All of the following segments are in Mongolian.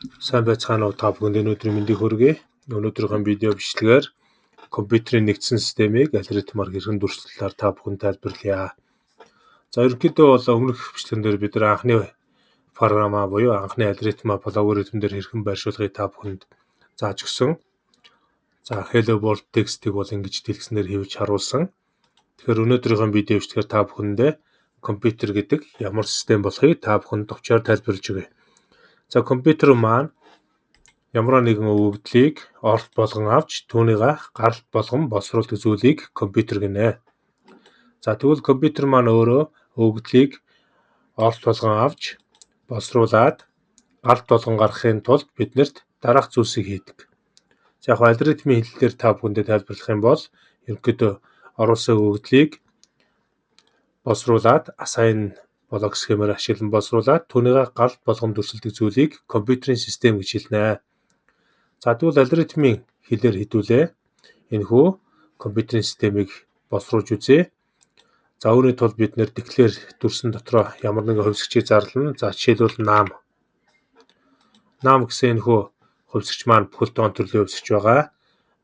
Сайн байцгаана уу, та бүхэнд өнөөдрийн мэндийг хүргэе. Өнөөдрийнхөө видео бичлэгээр компьютерийн нэгдсэн системийг алгоритмаар хэрхэн дүрслэх талаар та бүхэнд тайлбарлая. За, ерөнхийдөө бол өмнөх бичлэгэн дээр бид нар анхны програмаа буюу анхны алгоритмаа логаритм дээр хэрхэн байршуулахыг та бүхэнд зааж өгсөн. За, Hello World текстийг бол ингэж дэлгэснээр хэвлэж харуулсан. Тэгэхээр өнөөдрийнхөө видео бичлэгээр та бүхэндээ компьютер гэдэг ямар систем болохыг та бүхэнд товчоор тайлбарлаж өгье. За, компьютер маань ямар нэгэн өгөгдлийг оролт болгон авч түүнийгээ гаралт болгон боловсруулдаг зүйлийг компьютер гэнэ. За, тэгвэл компьютер маань өөрөө өгөгдлийг оролт болгон авч боловсруулад гаралт болгон гаргахын тулд бид нарт дараах зүйлсийг хийдэг. За, яг алгоритмын хэллэгээр та бүхэндээ тайлбарлах юм бол ерөнхийдөө оруулсан өгөгдлийг боловсруулад assign блок схемээр ашиглан боловсруулад түүнийгээ гаралт болгон дүрсэлдэг зүйлийг компьютерийн систем гэж хэлнэ. За, тэгвэл алгоритмын хэлээр хэдүүлээ энэхүү компьютерийн системийг боловсруулж үзье. За, үүний тулд бид нар declare дүрсэн дотроо ямар нэгэн хувьсгчийг зарлана. За, жишээлбэл num. Num гэсэн энэхүү хувьсгч маань бүхэл тоон төрлийн хувьсгч байгаа.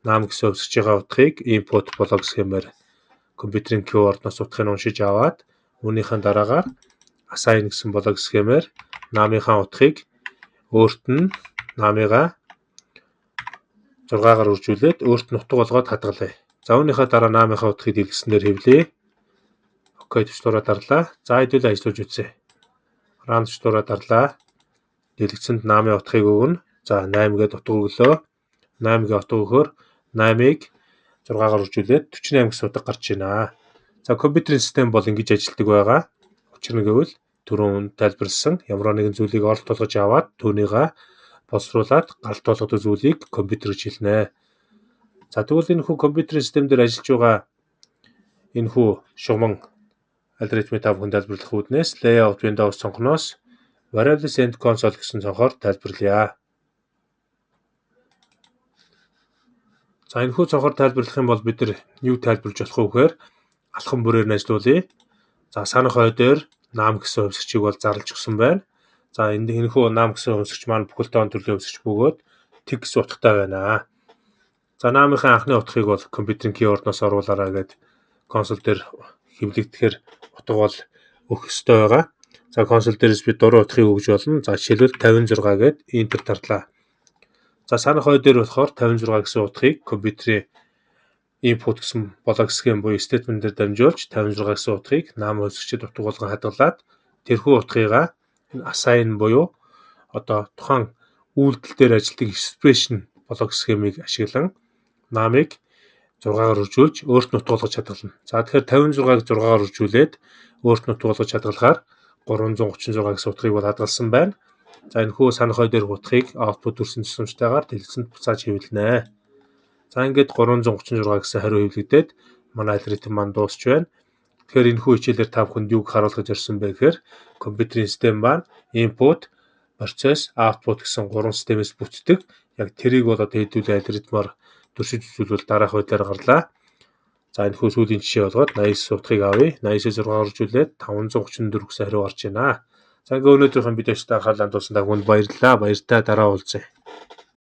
Num гэсэн хувьсгчийн утгыг input блок схемээр компьютерийн keyboard-оос утгыг уншиж аваад үүнийхээ дараагаар assign гэсэн блок схемээр num-ынхаа утгыг өөрт нь num-ыгаа 6-гаар үржүүлээд өөрт нь утга болгоод хадгалъя. За, үүнийхээ дараа num-ынхаа утгыг дэлгэснээр хэвлэе. OK товчлуураа дарлаа. За, хэдүүлээ ажиллуулж үзье. Run товчлуураа дарлаа. Дэлгэцэнд num-ын утгыг өгнө. За, 8 гээд утга өглөө. 8 гээд утга өгөхөөр 8-ыг 6-гаар үржүүлээд 48 гэсэн утга гарч байна. За, компьютерийн систем бол ингэж ажилладаг байгаа. Учир нь гэвэл түрүүн тайлбарласан ямар нэгэн зүйлийг оролт болгож аваад түүнийгээ боловсруулад гаралт болгодог зүйлийг компьютер гэж хэлнэ. За, тэгвэл энэхүү компьютерийн систем дээр ажиллаж байгаа энэхүү шугаман алгоритмыг та бүхэн тайлбарлах үүднээс layout Windows цонхноос Variables and Console гэсэн цонхоор тайлбарлая. За, энэхүү цонхоор тайлбарлах юм бол бид нар юу тайлбарлаж болох вэ гэхээр алхам бүрээр нь ажиллуулъя. За, санах ой дээр num гэсэн хувьсгчийг бол зарлаж өгсөн байна. За, энд энэхүү num гэсэн хувьсгч маань бүхэл тоон төрлийн хувьсгч бөгөөд тэг гэсэн утгатай байна. За, num-ынхаа анхны утгыг бол компьютерийн keyboard-оос оруулаарай гээд консоль дээр хэвлэгдэхээр утга бол өгөх ёстой байгаа. За, консоль дээрээс бид дөрвөн утгыг өгж болно. За, жишээлбэл 56 гээд enter дарлаа. За, санах ой дээр болохоор 56 гэсэн утгыг компьютерийн input гэсэн блок схем буюу statement дээр дамжуулж 56 гэсэн утгыг num хувьсгчид утга болгон хадгалаад тэрхүү утгыгаа assign буюу одоо тухайн үйлдэл дээр ажилладаг expression блок схемийг ашиглан num-ыг 6-аар үржүүлж өөрт нь утга болгож хадгална. За, тэгэхээр 56-ыг 6-аар үржүүлээд өөрт нь утга болгож хадгалахаар 336 гэсэн утгыг бол хадгалсан байна. За, энэхүү санах ой дээрх утгыг output дүрсэн тусламжтайгаар дэлгэцэнд буцааж хэвлэнэ. За, ингээд 336 гэсэн хариу хэвлэгдээд манай алгоритм маань дуусч байна. Тэгэхээр энэхүү хичээлээр та бүхэнд юуг харуулах гэж орсон бэ гэхээр компьютерийн систем маань input, process, output гэсэн гурван системээс бүтдэг. Яг тэрийг бол одоо хэдүүлээ алгоритмаар дүрсэж үзүүлбэл дараах байдлаар гарлаа. За, энэхүү сүүлийн жишээ болгоод 89 утгыг авъя. 89-ийг 6-аар үржүүлээд 534 гэсэн хариу гарч байна. За, ингээд өнөөдрийнхөө видеочлалд анхаарал хандуулсан та бүхэнд баярлалаа. Баяртай, дараа уулзъя.